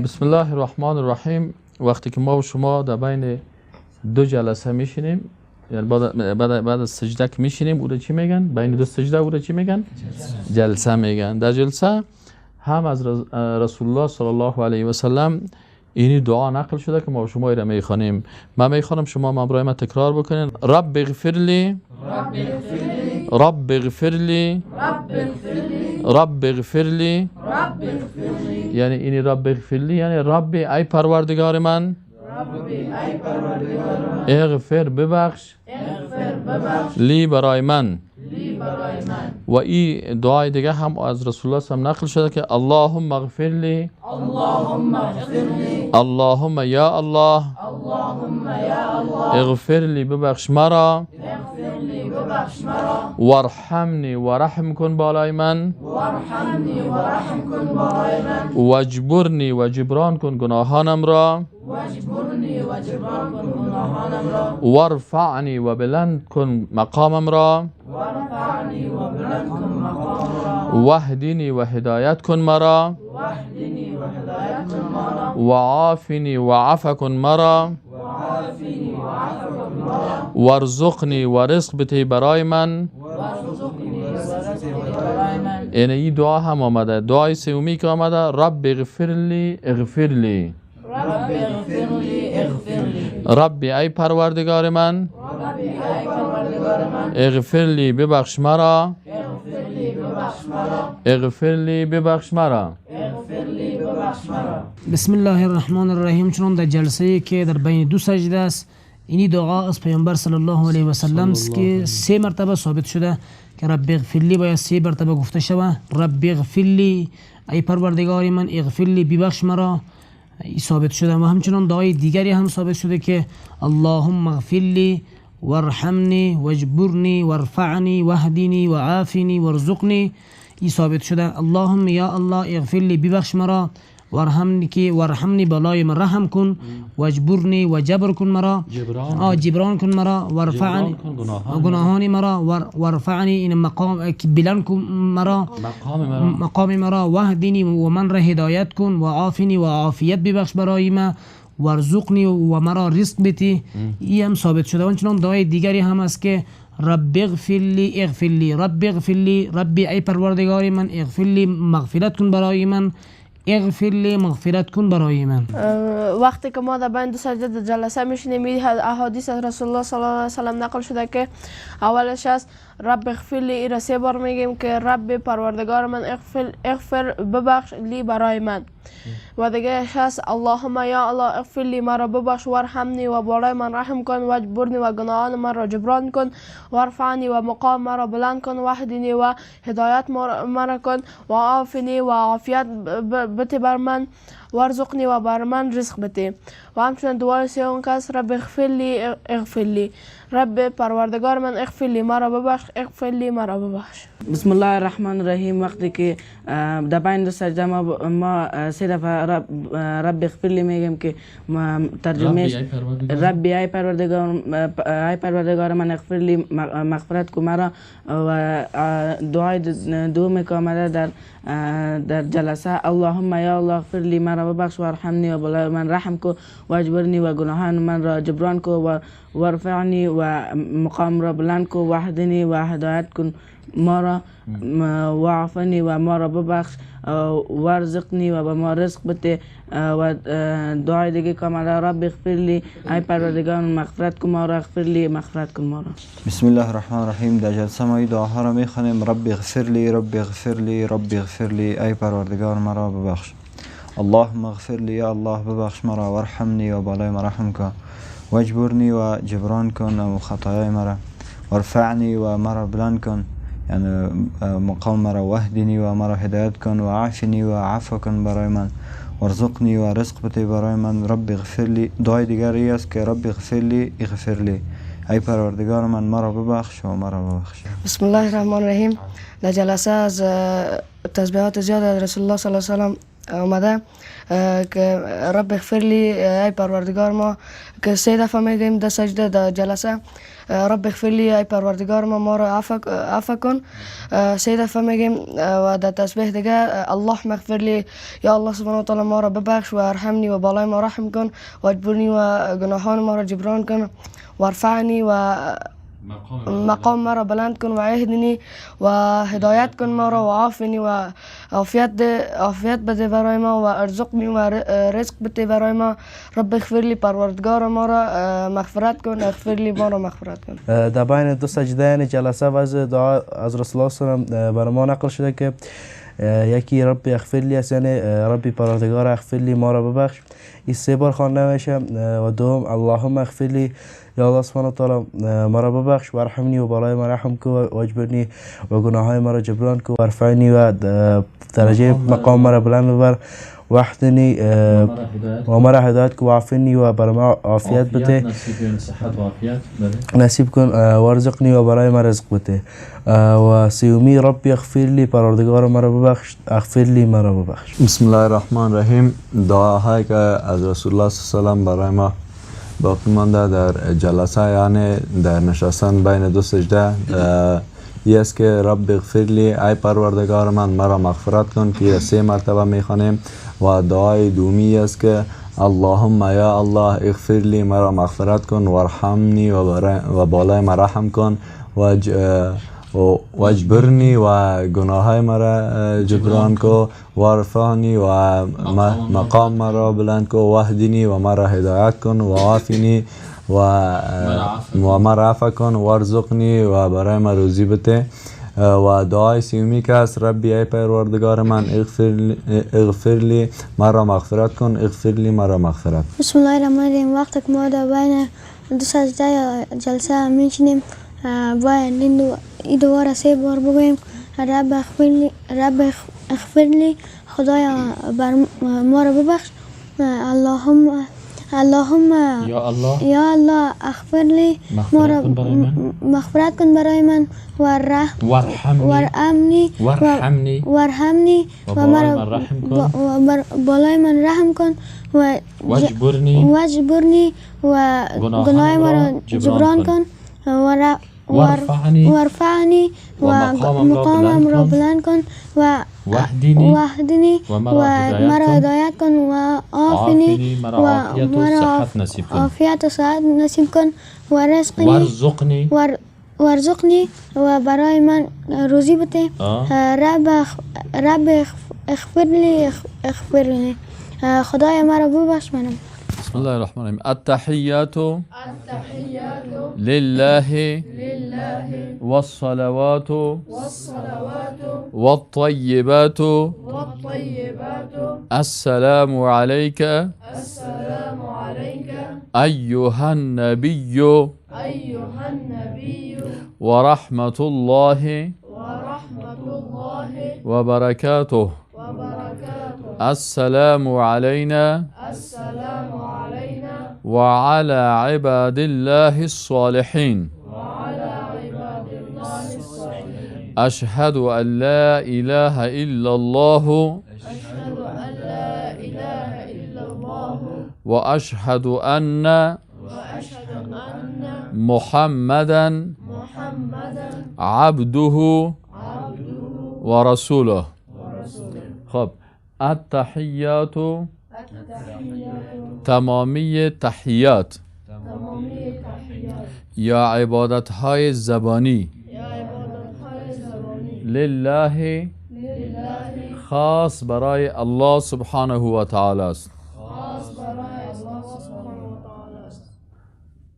بسم الله الرحمن الرحیم. وقتی که ما و شما در بین دو جلسه میشینیم، یعنی بعد از سجده که میشینیم، او را چی میگن؟ بین دو سجده او را چی میگن؟ جلسه میگن. در جلسه هم از رسول الله صلی الله علیه و سلم اینی دعا نقل شده که ما و شما را میخوانیم. من میخوانم، شما هم برای من تکرار بکنین. رب اغفر لی، رب اغفر لی، رب اغفر لی. یعنی اینی رب اغفر لی یعنی رب، ای پروردگار من، اغفر، ببخش، لی، برای من. و این دعای دیگه هم از رسول الله صلی نقل شده که اللهم اغفر لی، اللهم اغفر لی، اللهم، یا الله، اللهم، یا الله، اغفر لی، ببخش مرا، اغفر لی، ببخش مرا، وارحمنی، و رحم کن بالای من، وارحمنی، و رحم کن بالای من، واجبرنی، و جبران کن گناهانم را، واجبرنی، و جبران کن گناهانم را، وارفعنی، و بلند کن مقامم را، وارفعنی، و بلند کن مقام را، واهدنی، و هدایت کن مرا، واهدنی، و هدایت کن مرا، و عافنی، و عفو کن مرا، و عافنی، و عفو کن مرا، وارزقنی، و رزق بده برای من. وارزقنی، و رزق بده برای من. یعنی این دعا هم آمده. دعای سومی که آمده: رب اغفر لی، اغفر لی. رب اغفر لی، اغفر لی. رب، ای پروردگار من، ربی، ای پروردگار من، اغفر لی، ببخش مرا، اغفر لی، ببخش مرا، اغفر لی، ببخش مرا. اغفر لی، ببخش مرا. بسم الله الرحمن الرحیم. چون در جلسه که در بین دو سجده است، اینی دعا از پیامبر صلی الله علیه و سلم است که سه مرتبه ثابت شده که رب اغفر لی باید سه مرتبه گفته شود. رب اغفر لی، ای پروردگار من، اغفر لی، ببخش مرا. ای ثابت شده و همچنان دعای دیگری هم ثابت شده که اللهم اغفر لی وارحمنی واجبرنی وارفعنی واهدنی وعافنی وارزقنی. ای ثابت شده. اللهم، یا الله، اغفر لی، ببخش مرا، وارحمنی که وارحمنی، بالای من رحم کن، واجبرنی، و جبر کن مرا. جبران. آه، جبران کن مرا، وارفعنی جبران کن گناهان. گناهان مرا، وارفعنی، این مقام که بلند کن مرا. مقام مرا. مقام مرا، واهدنی، و من را هدایت کن، و عافنی، و عافیت ببخش برای ما، وارزقنی، و مرا رزق بتی. ای هم ثابت شده و همچنان دعای دیگری هم است که رب اغفر لی، اغفر لی، رب اغفر لی. ربی، ای پروردگار من، اغفر لی، مغفرت کن برای من، اغفر لی، مغفرت کن برای من. وقتی که ما در بین دو سجده در جلسه میشینیم، این احادیث از رسول الله صلی الله علیه وسلم نقل شده که اولش است رب اغفر لی. ای را سه بار میگیم که رب، پروردگار من، اغفر، اغفر، ببخش، لی، برای من. و دیگه هست اللهم، یا الله، اغفر لی، مرا ببخش، وارحمنی، و بالای من رحم کن، واجبرنی، و گناهان من را جبران کن، وارفعنی، و مقام مرا بلند کن، واهدنی، و هدایت مرا کن، و عافنی، و عافیت بته بر من، وارزقنی، و بر من رزق بده. و همچنین دعای سوم کس رب اغفر لی، اغفر لی. رب، پروردگار من، اغفر لی، مرا ببخش، اغفر لی، مرا ببخش. بسم الله الرحمن الرحیم. وقتی که در بین دو سجده ما سه دفعه رب اغفر لی میگیم که ما ترجمه ربی ای پروردگار. ربی، ای پروردگار، ای پروردگار من، اغفر لی، مغفرت کو مرا. و دعای دوم که آمده در جلسه: اللهم، یا الله، اغفر لی، مرا ببخش، وارحمنی، و بالای من رحم کو، واجبرنی، و گناهان من را جبران کو، و وارفعنی، و مقام را بلند کو، واهدنی، و هدایت کن ما را، وعافنی، و ما را ببخش، وارزقنی، و به ما رزق بده. و دعای دیگه که آمده: رب اغفر لی، ای پروردگار مغفرت کن ما را، اغفر لی، مغفرت کن ما را. بسم الله الرحمن الرحیم. در جلسه ما این دعاها را میخوانیم: رب اغفر لی، رب اغفر لی، رب اغفر لی. ای پروردگار مرا ببخش. اللهم اغفر لی، یا الله ببخش مرا، وارحمنی، و بالای مرا رحم کن، واجبرنی، و جبران کن و خطایای مرا، وارفعنی، و مرا بلند کن، یعنی مقام مرا، واهدنی، و مرا هدایت کن، و عافنی، و عفو کن برای من، وارزقنی، و رزق بده برای من، رب اغفر لی. دعای دیگر ای است که رب اغفر لی، اغفر لی. ای پروردگار من مرا ببخش و مرا ببخش. بسم الله الرحمن الرحیم. در جلسه از تسبیحات زیاد از رسول الله صلی الله علیه وسلم. آمده که رب اغفر لی ای پروردگار ما، که سه دفعه میگیم در سجده در جلسه رب اغفر لی ای پروردگار ما، ما را عفو کن، سه دفعه میگیم. و در تسبیح دیگه اللهم اغفر لی، یا الله سبحانه و تعالی ما را ببخش، و ارحمنی و بالای ما رحم کن، و اجبرنی و گناهان ما را جبران کن، و ارفعنی و مقام مرا بلند کن، و اهدنی و هدایت کن ما را، و عافنی و عافیت بده برای ما، و ارزقنی و رزق بده برای ما. رب اغفر لی، پروردگار ما را مغفرت کن، اغفر لی، ما را مغفرت کن. در بین دو سجده یعنی جلسه بعض دعا از رسول الله صلی الله علیه و برای ما نقل شده که یکی رب اغفر لی است، یعنی ربی پروردگار اغفر لی، ما را ببخش، این سه بار خوانده میشه. و دوم اللهم اغفر لی، یا الله سبحانه و تعالی مرا ببخش، و ارحمنی و بالای ما رحم کو، و اجبرنی و گناههای مرا جبران کو، و ارفعنی و درجه مقام مرا بلند ببر، و اهدنی و مرا هدایت کو، و عافنی و بر ما عافیت بده، نصیب کن، و ارزقنی و برای ما رزق بده. و سیومی رب اغفر لی، پروردگار مرا ببخش، اغفر لی، مرا ببخش. بسم الله الرحمن الرحیم. دعاهایی که از رسول الله صلی الله علیه و برای ما باقی مانده در جلسه یعنی در نشستن بین دو سجده ای است که رب اغفر لی، ای پروردگار من مرا مغفرت کن، که سه مرتبه میخوانیم. و دعای دومی است که اللهم یا الله اغفر لی، مرا مغفرت کن، وارحمنی و بالای ما رحم کن، واجبرنی و گناههای مرا جبران کو، وارفعنی و مقام مرا بلند کو، واهدنی و مرا هدایت کن، و عافنی و مرا عفو کن، وارزقنی و برای ما روزی بده. و دعای سیومی که است ربی ای پروردگار من اغفر لی، مرا مغفرت کن، اغفر لی، مرا مغفرت. بسم الله الرحمن الرحیم. وقتی که ما در بین دو سجده یا جلسه میشینیم باید این دعا را سه بار بگوییم: رب اغفر لی، خدایا بر ما را ببخش، اللهم یا الله اغفر لی، ما را مغفرت کن برای من، وارحمنی و مرا بالای من رحم کن، و واجبرنی و گناه مرا جبران کن، وارفعنی و مقامم را بلند کن، و واهدنی و مرا هدایت کن، و عافنی و مرا عافیت و صحت نصیب کن، و وارزقنی و برای من روزی بده. رب اغفر لی، اغفر لی، خدای مرا ببخش منم. بسم الله الرحمن الرحیم. التحیات لله والصلوات والطیبات. السلام علیک ایها النبی ورحمة الله وبرکاته. السلام علینا وعلى عباد الله الصالحين. أشهد أن لا إله إلا الله وأشهد أن محمدا عبده ورسوله. خب التحیات تمامی تحیات یا عبادت های زبانی لله خاص برای الله سبحانه و تعالی است.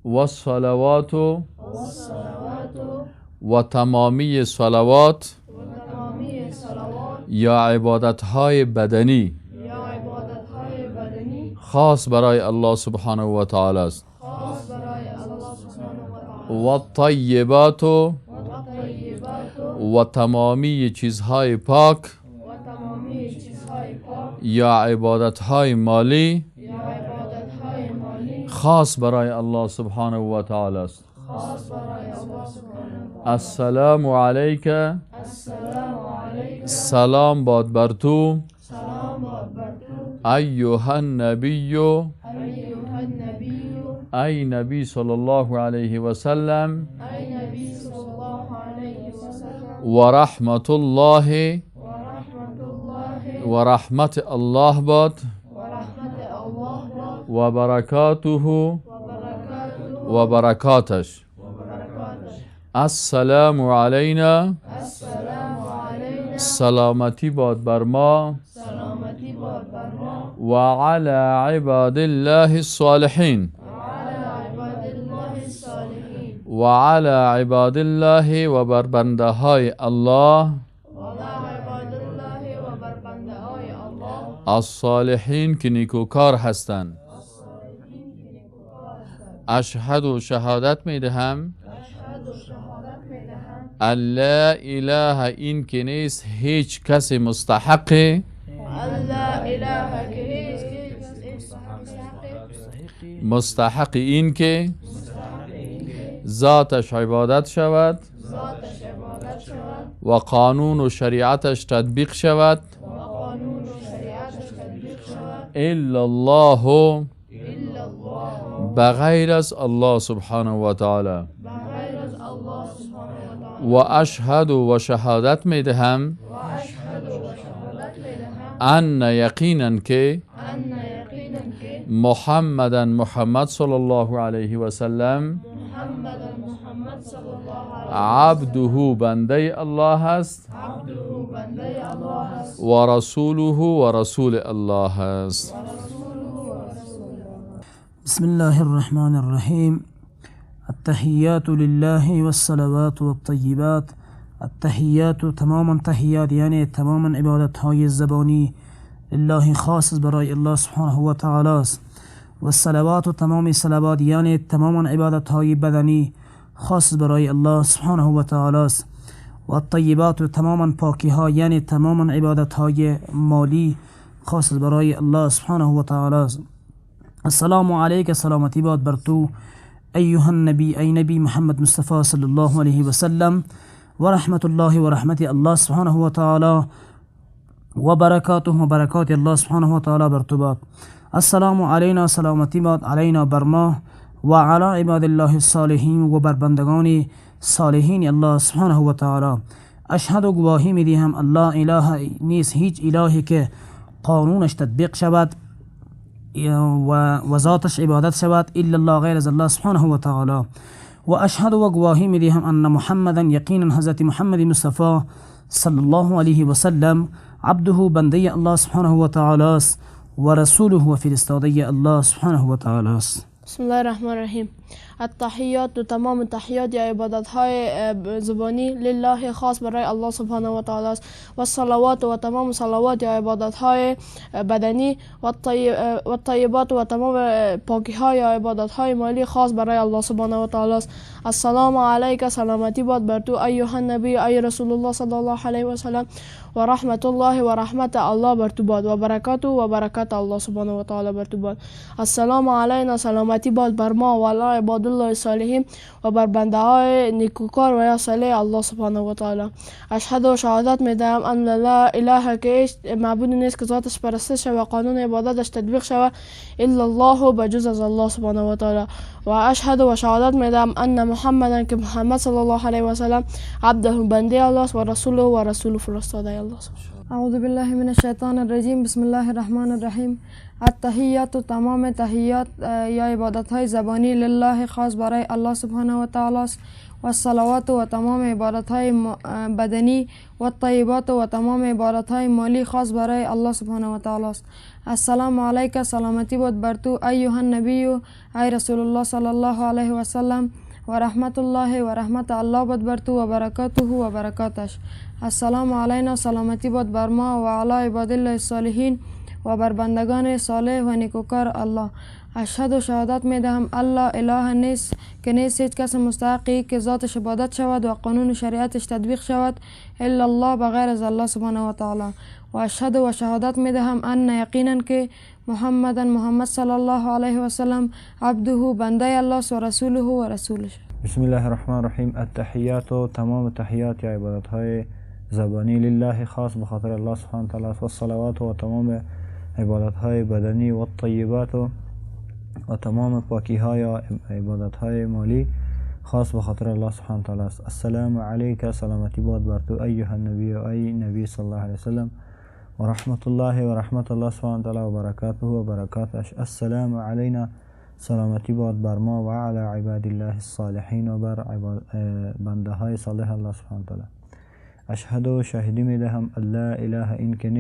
و صلوات و تمامی صلوات یا عبادت های بدنی خاص برای الله سبحانه و تعالی است. و طیبات و تمامی چیزهای پاک یا عبادتهای مالی خاص برای الله سبحانه و تعالی است. السلام علیک، سلام باد بر تو، ایها النبی، ای نبی صلی الله علیه و سلم، و رحمت الله و رحمت الله باد، و برکاته و برکاتش. السلام علینا، سلامتی باد بر ما، و علی عباد الله الصالحین، و علی عباد الله و بر بنده های الله، الصالحین که نیکوکار هستند. اشهد و شهادت میدهم، لا اله این که نیست هیچ کس مستحق، مستحق این که ذاتش عبادت شود و قانون و شریعتش تطبیق شود، الا الله بغیر از الله سبحانه و تعالی. و اشهد و شهادت میدهم، ان یقینا که محمدا محمد صلی الله علیه و سلم عبده بنده الله است و رسوله و رسول الله است. بسم الله الرحمن الرحیم. التحیات لله والصلوات والطیبات. التحیات تماما تحیات یعنی تماما عبادت های زبانی لله خاص برای الله سبحانه و تعالی است. و الصلوات تمام صلوات یعنی تماما عبادت های بدنی خاص برای الله سبحانه و تعالی است. و الطیبات تماما پاکی ها یعنی تماما عبادت های مالی خاص برای الله سبحانه و تعالی است. السلام علیک سلامتی باد بر تو ایها النبی ای نبی محمد مصطفی صلی الله علیه و سلم و رحمت الله و رحمت الله سبحانه و تعالی و برکاته و برکات الله سبحانه و تعالی بر تو باد. السلام علینا سلامتی باد علینا بر ما و علی عباد الله الصالحین و بر بندگان صالحین الله سبحانه و تعالی. اشهد و گواهی میدهم الله اله نیست هیچ الهی که قانونش تطبیق شود و ذاتش عبادت شود الا الله غیر از الله سبحانه و تعالی. و اشهد و گواهی میدهم ان محمدا یقینا حضرت محمد مصطفی صلی الله علیه و سلم عبده بنده الله سبحانه و تعالی است و رسوله و فرستاده الله سبحانه و تعالی است. بسم الله الرحمن الرحیم. التحیات و تمام تحیات یا عبادت های زبانی لله خاص برای الله سبحانه و تعالی است. و الصلوات و تمام صلوات یا عبادت های بدنی و الطیبات و تمام پاکی های یا عبادت های مالی خاص برای الله سبحانه و تعالی است. السلام علیک سلامتی باد بر تو ایها النبی ای رسول الله صلی الله علیه و سلم و رحمت الله و رحمت الله بر تو باد و برکاته و برکات الله سبحانه و تعالی بر تو باد. السلام علینا سلامتی باد بر ما و علی عباد الله الصالحین و بر بنده های نیکوکار و یا صالح الله سبحانه و تعالی. اشهد و شهادت میدهم ان لا اله که هیچ معبود نیست که ذاتش پرستش شود و قانون عبادتش تطبیق شود الا الله بجز از الله سبحانه و تعالی. و اشهد و شهادت میدهم ان محمدا که محمد صلی الله علیه و سلم عبده بنده الله و رسوله و رسول فرستاده الله. اعوذ بالله من الشیطان الرجیم. بسم الله الرحمن الرحیم. التحیات و تمام تحیات یا عبادت های زبانی لله خاص برای الله سبحانه و تعالی است. و الصلوات و تمام عبادت های بدنی و الطیبات و تمام عبادت های مالی خاص برای الله سبحانه و تعالی است. السلام علیک سلامتی باد بر تو ایها النبی ای رسول الله صلی الله علیه و سلم و رحمت الله و رحمت الله باد بر تو و برکاته و برکاتش. السلام علینا سلامتی باد بر ما و علی عباد الله الصالحین و بر بندگان صالح و نیکوکار الله. اشهد و شهادت میدهم الله اله نیست که نیست هیچ کس مستحقی که ذاتش عبادت شود و قانون شریعتش تطبیق شود الا الله بغیر از الله سبحانه و تعالی. و اشهد و شهادت میدهم ان یقینا که محمدا محمد صلی الله علیه و سلم عبده بنده الله و رسوله و رسولش. بسم الله الرحمن الرحیم. التحیات و تمام تحیات یا عبادت های زبانی لله خاص به خاطر الله سبحانه و تعالی و الصلوات و تمام عبادت های بدنی و طیبات و تمام پاکی ها یا عبادت های مالی خاص به خاطر الله سبحانه تعالی است. السلام علیک، سلامتی باد بر تو، ایها النبی، ای نبی صلی الله علیه وسلم، و رحمت الله و رحمت الله سبحانه تعالی و برکاته و برکاتش. السلام علینا، سلامتی باد بر ما، و علی عباد الله الصالحین و بر بنده های صالح الله سبحانه تعالی. اشهد، شاهدی میدهم، لا اله، این که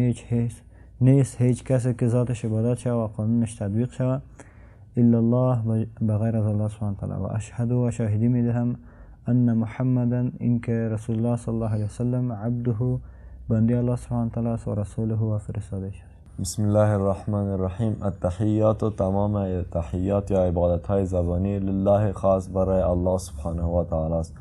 نیست هیچ کسی که ذاتش عبادت شود و قانونش تطبیق شود، الا الله، بغیر از الله سبحانه تعالی. و اشهد و شاهدی میدهم، ان محمدا، این که رسول الله صلی الله علیه وسلم، عبده، بنده الله سبحانه تعالی و رسوله و فرستاده. بسم الله الرحمن الرحیم. التحیات و تمام تحیات یا عبادت های زبانی، لله، خاص برای الله سبحانه و تعالی است،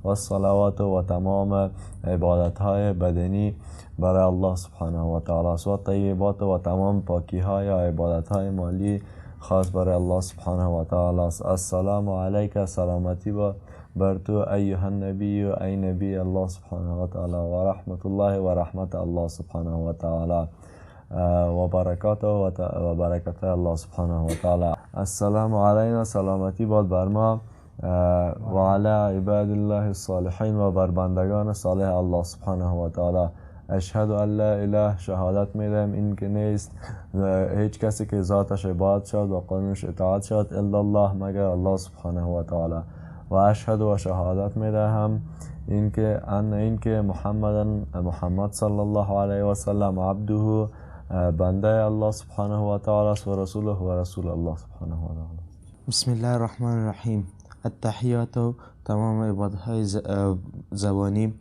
و الصلوات و تمام عبادت های بدنی برای الله سبحانه و تعالی است، و طیبات و تمام پاکی های یا عبادت های مالی خاص برای الله سبحانه و تعالی است. السلام علیک، سلامتی بر تو، ایها النبی، ای نبی الله سبحانه و تعالی، و رحمت الله و رحمت الله سبحانه و تعالی، و برکاته و برکت الله سبحانه و تعالی. السلام علینا، سلامتی باد بر ما، و علی عباد الله الصالحین و بر بندگان صالح الله سبحانه و تعالی. اشهد ان لا اله، شهادت میدهم این که نیست هیچ کسی که ذاتش عبادت شد و قانونش اطاعت شد، الا الله، مگر الله سبحانه و تعالی. و اشهد و شهادت میدهم اینکه ان، اینکه محمدا، محمد صلی الله علیه و سلم، عبده، بنده الله سبحانه و تعالی و رسوله و رسول الله سبحانه و تعالی. بسم الله الرحمن الرحیم. التحیات، تمام عبادت های زبانی،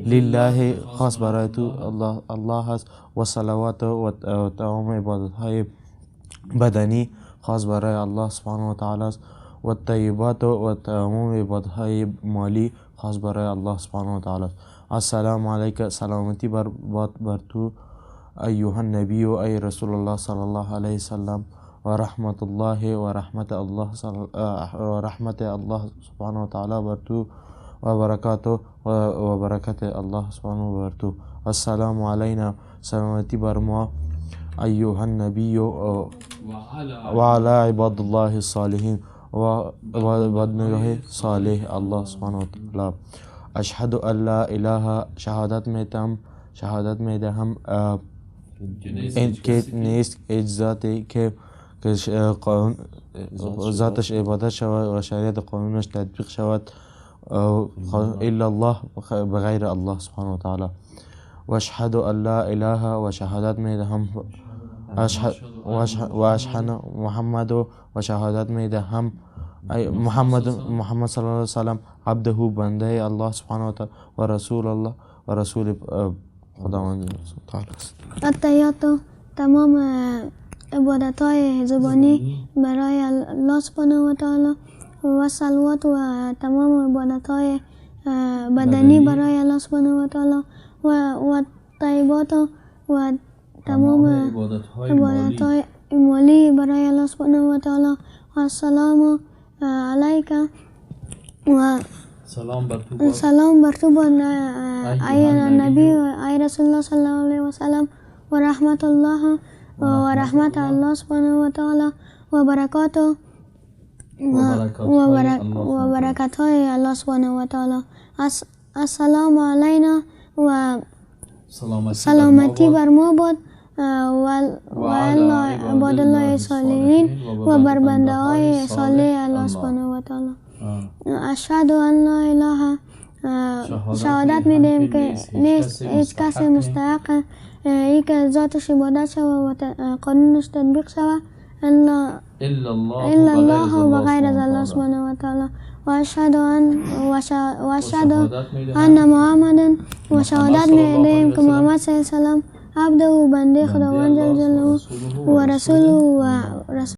لله، خاص برای تو الله، الله است، و صلوات و تمام عبادت های بدنی خاص برای الله سبحانه و تعالی است، و طیبات و تمام عبادت های مالی خاص برای الله سبحانه و تعالی است. السلام علیک، سلامتی بر باد بر تو، ایها النبی، ای رسول الله صلی الله علیه وسلم، و رحمت الله و رحمت الله و رحمت الله سبحانه و تعالی بر تو، و برکاته و برکت الله سبحانه بر تو. السلام علینا، سلامتی بر ما، ایها النبی و علی عباد الله الصالحین و بندگان صالح الله سبحانه و تعالی. اشهد ان لا اله، شهادت میدهم، شهادت میدهم که نیست هیچ ذاتی که قانون ذاتش عبادت شود و شریعت قانونش تطبیق شود، الا الله، بغیر الله سبحانه و تعالی. و اشهد ان لا اله، و شهادت میدهم، و اشهد محمد، و شهادت میدهم محمد، محمد صلی الله علیه وسلم، عبده، بنده الله سبحانه و تعالی، و رسول الله و رسول خداوند تعالی است. التحیات، تمام عبادت های زبانی برای الله سبحانه و تعالی، و صلوات و تمام عبادت های بدنی برای الله سبحانه و تعالی، و طیبات و تمام عبادت های مالی برای الله سبحانه و تعالی. و السلام علیک و سلام بر تو، سلام بر تو باد، ای نبی، ای رسول الله صلی الله علیه وسلم، و رحمت الله و رحمت الله سبحانه و تعالی، و برکاته و برکت های الله سبحانه و تعالی. السلام علینا و سلامتی بر ما باد، و عباد الله الصالحین و بر بنده های صالح الله سبحانه و تعالی. اشهد ان لا اله، شهادت میدهیم که نیست هیچ کسی مستحق ای که ذاتش عبادت شود و قانونش تطبیق شود، الا الله و غیر از الله سبحانه و تعالی. و اشهد ان و اشهد ان محمدا، و شهادت میدهیم که محمد صلی الله علیه وسلم عبده، بنده خداوند جل جلاله، و رسوله و رسول.